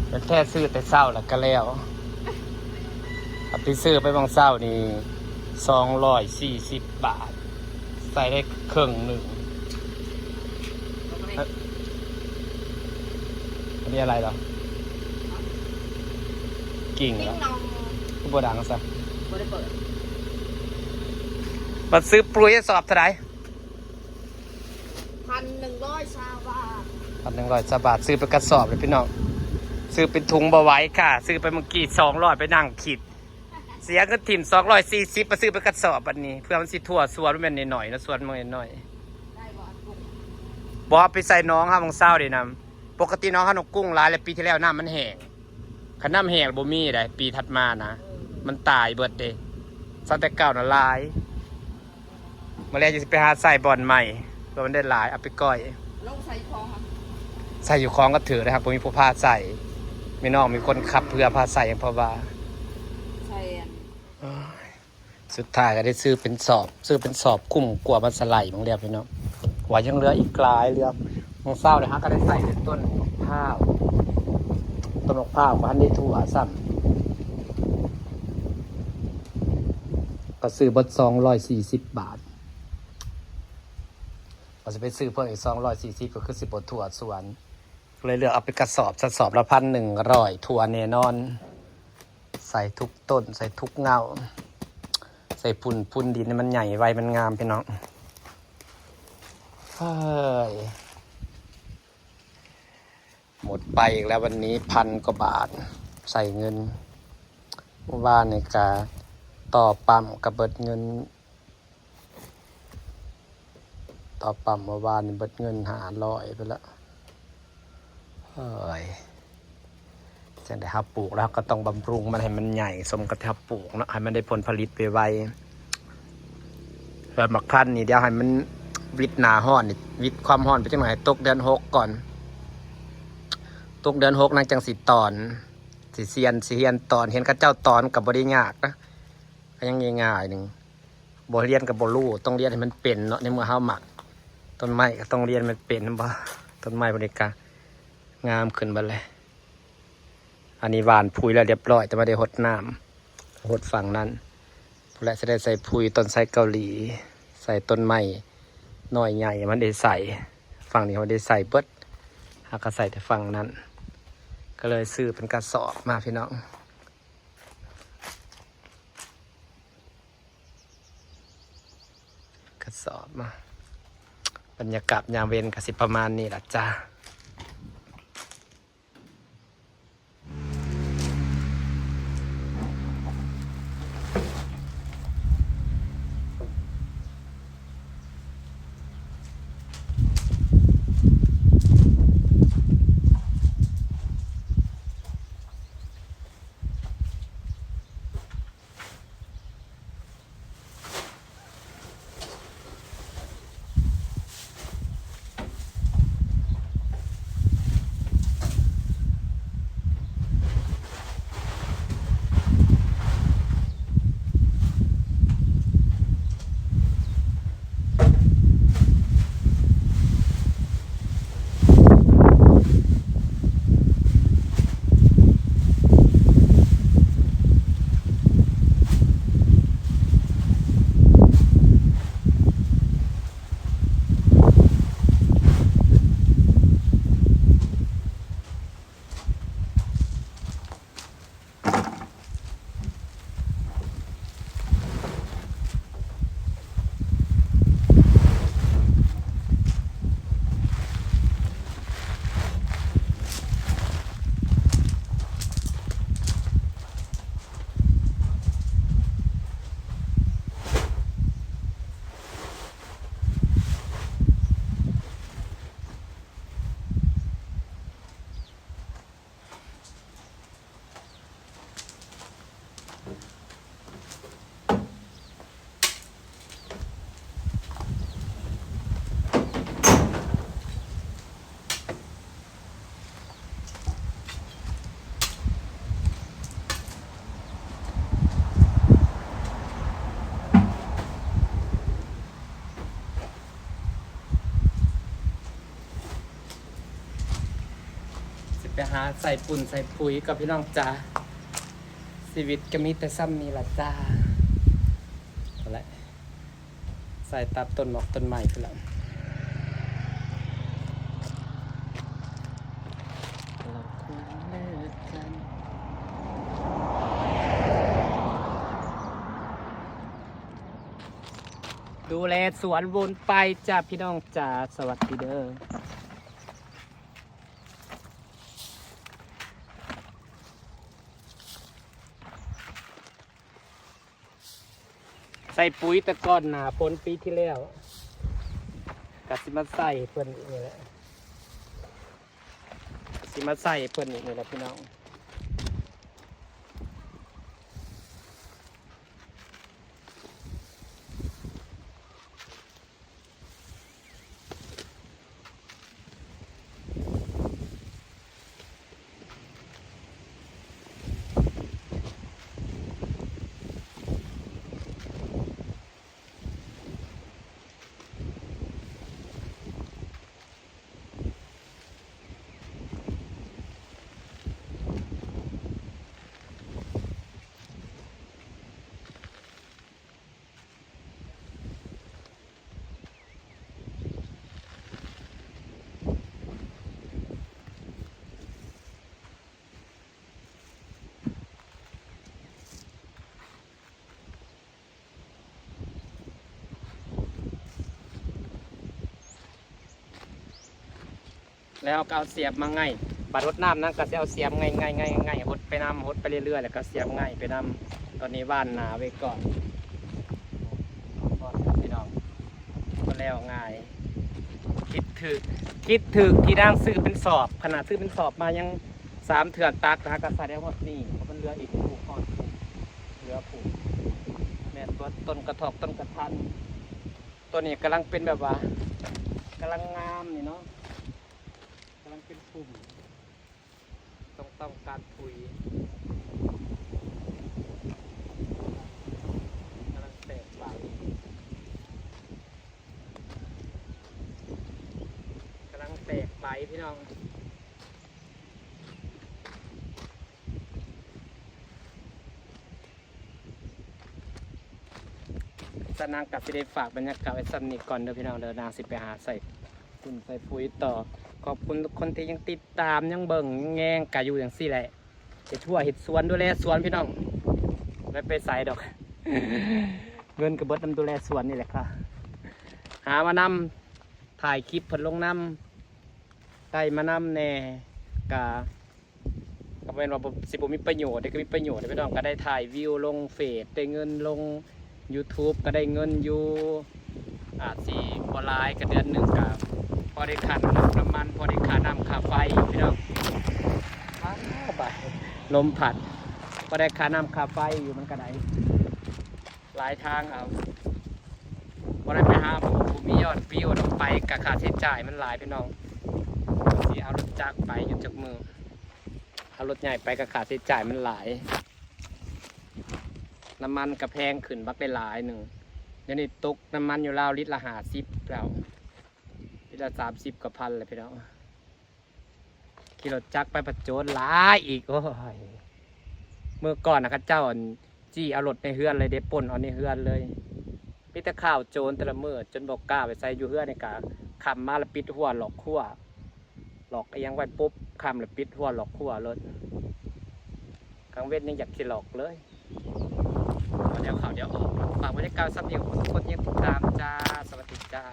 ແຕ່ຊື້ແຕ່ເຊົ້າແລ້ວກໍແລ້ວ. ອັນທີ່ຊື້ໄປຫວ່າງເຊົ້ານີ້ ສອງຮ້ອຍສີ່ສິບບາດ ໃສ່ໄດ້ເຄິ່ງໜຶ່ງ. ອັນນີ້ອະໄລເນາະ? ກິ່ງເນາະ? ຄືບໍ່ດັງຊະ? ບໍ່ໄດ້ເປີດ. ບັດຊື້ປຸ໋ຍສອບເທົ່າໃດ? ພັນໜຶ່ງຮ້ອຍຊາວບາດ. ພັນໜຶ່ງຮ້ອຍຊາວບາດ ຊື້ເປັນກະສອບເລີຍພີ່ນ້ອງ. ຊື້ເປັນຖົງບໍ່ໄຫວຄ່ະ. ຊື້ໄປມື້ກີ້ສອງຮ້ອຍ ໄປນັ່ງຄິດ ເສຍເງິນຖິ້ມສອງຮ້ອຍສີ່ສິບ ໄປຊື້ເປັນກະສອບ. ບັດນີ້ເພື່ອມັນຊິທົ່ວສວນ ບໍ່ແມ່ນໜ້ອຍໆນະ ສວນມັນໜ້ອຍໆ. ບໍ່ ເອົາໄປໃສ່ໜອງເຮົາ ຫວ່າງເຊົ້ານີ້ນະ. ປົກກະຕິໜອງເຮົານ້ຳກຸ້ງຫຼາຍ ແລະປີທີ່ແລ້ວນ້ຳມັນແຫ້ງ. ຄັນນ້ຳແຫ້ງບໍ່ມີໃດ໋ ປີຖັດມານະ ມັນຕາຍເບິດເດ້. ຊາວແຕ່ເກົ່ານະຫຼາຍ. ມື້ແລງຈະຊິໄປຫາໃສ່ບ່ອນໃໝ່ ເພື່ອມັນໄດ້ຫຼາຍ ເອົາໄປກ້ອຍ. ລົງໃສ່ຢູ່ຄອງຫະ? ໃສ່ຢູ່ຄອງກໍຖືກນະຄັບ ບໍ່ມີຜູ້ພາໃສ່. ແມ່ນ້ອງມີຄົນຂັບເຮືອພາໃສ່ຫຍັງ ເພາະວ່າໃສ່ອັນ ໂອ້ຍ ສຸດທ້າຍກໍໄດ້ຊື້ເປັນສອບ ຊື້ເປັນສອບ ຄຸ້ມກວ່າມັນສະໄຫຼບາງແລ້ວພີ່ນ້ອງ. ວ່າຍັງເຫຼືອອີກຫຼາຍ ເຫຼືອ ຂອງເຊົ້ານີ້ຫາກໍໄດ້ໃສ່ເປັນຕົ້ນໝາກພ້າວ ຕົ້ນໝາກພ້າວບໍ່ທັນໄດ້ທົ່ວຊ້ຳ. ກໍຊື້ເບິດສອງຮ້ອຍສີ່ສິບບາດ ກໍຊິໄປຊື້ເພີ່ມອີກສອງຮ້ອຍສີ່ສິບ ກໍຄືຊິບໍ່ທົ່ວສວນ. ກໍເລີຍເລືອກເອົາເປັນກະສອບ ກະສອບລະພັນໜຶ່ງຮ້ອຍ ທົ່ວແນ່ນອນ. ໃສ່ທຸກຕົ້ນ ໃສ່ທຸກເຫງົ້າ ໃສ່ຝຸ່ນ ຝຸ່ນດິນໃຫ້ມັນໃຫຍ່ໄວ ມັນງາມພີ່ນ້ອງ. ເຮີ້ຍ ໝົດໄປອີກແລ້ວວັນນີ້ ພັນກວ່າບາດ ໃສ່ເງິນ. ເມື່ອວານນີ້ກະຕໍ່ປ້ຳກະເບິດເງິນ ຕໍ່ປ້ຳເມື່ອວານນີ້ເບິດເງິນຫ້າຮ້ອຍໄປລະ. ເຮີ້ຍ ຈັ່ງໃດເຮົາປູກແລ້ວ ເຮົາກໍຕ້ອງບຳລຸງມັນໃຫ້ມັນໃຫຍ່ສົມກັບທີ່ເຮົາປູກເນາະ ໃຫ້ມັນໄດ້ຜົນຜະລິດໄວໆ. ແລ້ວໝາກພັນນີ້ ດຽວໃຫ້ມັນວິດໜ້າຮ້ອນນີ້ ວິດຄວາມຮ້ອນໄປຈັກໜ້ອຍ ໃຫ້ຕົກເດືອນຫົກກ່ອນ. ຕົກເດືອນຫົກນາງຈັ່ງຊິຕອນ ຊິຊຽນ ຊິຮຽນຕອນ. ເຫັນເຂົາເຈົ້າຕອນກໍບໍ່ໄດ້ຍາກນະ ກໍຍັງງ່າຍໆໜຶ່ງ. ບໍ່ຮຽນກໍບໍ່ຮູ້ ຕ້ອງຮຽນໃຫ້ມັນເປັນເນາະ. ໃນເມື່ອເຮົາມັກຕົ້ນໄມ້ກໍຕ້ອງຮຽນໃຫ້ມັນເປັນ ແມ່ນບໍ່? ຕົ້ນໄມ້ພວກນີ້ກໍງາມຂຶ້ນເບິດແຫຼະ. ອັນນີ້ຫວ່ານປຸ໋ຍແລ້ວຮຽບຮ້ອຍ ແຕ່ວ່າໄດ້ຫົດນ້ຳ ຫົດຝັ່ງນັ້ນ ແລະ ຊິໄດ້ໃສ່ປຸ໋ຍຕົ້ນໄຊເກົາຫຼີ ໃສ່ຕົ້ນໄມ້ນ້ອຍໃຫຍ່ ມັນໄດ້ໃສ່ ຝັ່ງນີ້ມັນໄດ້ໃສ່ເບິດ ຫາກະໃສ່ແຕ່ຝັ່ງນັ້ນ. ກໍເລີຍຊື້ເປັນກະສອບມາພີ່ນ້ອງ ກະສອບມາ. ບັນຍາກາດຍາມເວັນກໍຊິປະມານນີ້ລະຈ້າ. ຫາໃສ່ປຸ້ນໃສ່ປຸຍກັບພີ່ນ້ອງຈ້າ ຊີວິດກໍມີແຕ່ຊ່ຳນີ້ລະຈ້າ ນັ້ນແຫຼະ ໃສ່ຕາມຕົ້ນໝອກຕົ້ນໄມ້ພຸ້ນລະ ດູແລສວນວົນໄປຈ້າ ພີ່ນ້ອງຈ້າ ສະຫວັດດີເດີ. ໃສ່ປຸຍແຕ່ກ່ອນໜ້າຝົນປີທີ່ແລ້ວ ກະຊິມາໃສ່ເພິ່ນອີກນີ້ແຫຼະ ກະຊິມາໃສ່ເພິ່ນອີກນີ້ແຫຼະພີ່ນ້ອງ. ແລ້ວເຮົາກໍເອົາສຽບມາໄງ່ ບາດຫົດນ້ຳນັ້ນກໍຊິເອົາສຽບໄງ່ໆໆໆ ຫົດໄປນຳ ຫົດໄປເລື້ອຍໆ ແລ້ວກໍສຽບໄງ່ໄປນຳ. ຕອນນີ້ຫວ່ານໜ້າໄວ້ກ່ອນ ພີ່ນ້ອງ ກໍແລ້ວງ່າຍ. ຄິດຖືກ ຄິດຖືກທີ່ນາງຊື້ເປັນສອບ ຂະໜາດຊື້ເປັນສອບມາຍັງສາມເທື່ອ ຕັກ ຫາກະໃສ່ໄດ້ຮອດນີ້ ເພາະມັນເຫຼືອອີກຜູ້ຮອດຜູ້ ເຫຼືອຜູ້ ແມ່ນບໍ່ ຕົ້ນກະຖອກ ຕົ້ນກະທັນ. ໂຕນີ້ກຳລັງເປັນແບບວ່າ ກຳລັງງາມນີ້ເນາະ ກຳລັງເປັນປຸ່ມ ຕ້ອງ ຕ້ອງການປຸຍ ກຳລັງແຕກໃບ ກຳລັງແຕກໃບ ພີ່ນ້ອງ. ສະນັ້ນກໍຊິໄດ້ຝາກບັນຍາກາດໄວ້ສ່ຳນີ້ກ່ອນເດີພີ່ນ້ອງເດີ ນາງຊິໄປຫາໃສ່ຝຸ່ນໃສ່ປຸຍຕໍ່. ຂອບຄຸນທຸກຄົນທີ່ຍັງຕິດຕາມ ຍັງເບິ່ງ ຍັງແຍງ ກະຢູ່ຈັ່ງຊີ້ແຫຼະ ເຮັດຮົ້ວເຮັດສວນ ດູແລສວນພີ່ນ້ອງ ບໍ່ໄດ້ໄປໃສດອກ ເງິນກໍເບິດນຳດູແລສວນນີ້ແຫຼະ ຫາມານຳ ຖ່າຍຄລິບເພິ່ນລົງນຳ ໄດ້ມານຳແດ່ ກະ ກໍແມ່ນວ່າບໍ່ ຊິບໍ່ມີປະໂຫຍດເດ້ ກໍມີປະໂຫຍດເດ້ພີ່ນ້ອງ ກໍໄດ້ຖ່າຍວິວລົງເຟສ ໄດ້ເງິນລົງຢູທູບ ກໍໄດ້ເງິນຢູ່ ອາດຊິບໍ່ຫຼາຍ ກໍເດືອນໜຶ່ງກໍພໍໄດ້ຄ່ານ້ຳມັນ ພໍໄດ້ຄ່ານ້ຳຄ່າໄຟພີ່ນ້ອງ. ອ້າວ ບາດລົມພັດ ພໍໄດ້ຄ່ານ້ຳຄ່າໄຟຢູ່ ມັນກໍໄດ້ຫຼາຍທາງເອົາ ບໍ່ໄດ້ໄປຫາຜູ້ ຜູ້ມີຍອດວິວດອກ ໄປກໍຄ່າໃຊ້ຈ່າຍມັນຫຼາຍພີ່ນ້ອງ ຊິເອົາລົດຈັກໄປຢູ່ຈັກມື້ ເອົາລົດໃຫຍ່ໄປກໍຄ່າໃຊ້ຈ່າຍມັນຫຼາຍ ນ້ຳມັນກໍແພງຂຶ້ນບັກໄດ້ຫຼາຍໜຶ່ງ ດຽວນີ້ຕົກນ້ຳມັນຢູ່ລາວລິດລະຫ້າສິບແລ້ວ ລິດລະສາມສິບກວ່າພັນແລ້ວພີ່ນ້ອງ. ຂີ່ລົດຈັກໄປພັດໂຈນຫຼາຍອີກ ໂອ້ຍ ມື້ກ່ອນນະ ເຂົາເຈົ້າ ອັ່ນ ຈີ້ເອົາລົດໃນເຮືອນເລີຍເດ້ ປຸ້ນເອົາໃນເຮືອນເລີຍ ມີແຕ່ຂ່າວໂຈນແຕ່ລະມື້ ຈົນບໍ່ກ້າໄປໃສ ຢູ່ເຮືອນນີ້ກະຄ່ຳມາລະປິດຮົ້ວ ລັອກຮົ້ວ ລັອກອີ່ຫຍັງໄວ້ປຸບ ຄ່ຳລະປິດຮົ້ວ ລັອກຮົ້ວໂລດ ກາງເວັນຍັງຢາກຊິລັອກເລີຍ. ດຽວເຂົ້າດຽວອອກ ຝາກບັນຍາກາດສ່ຳນີ້ ຂອບຄຸນທຸກຄົນທີ່ຍັງຕິດຕາມຈ້າ ສະຫວັດດີຈ້າ.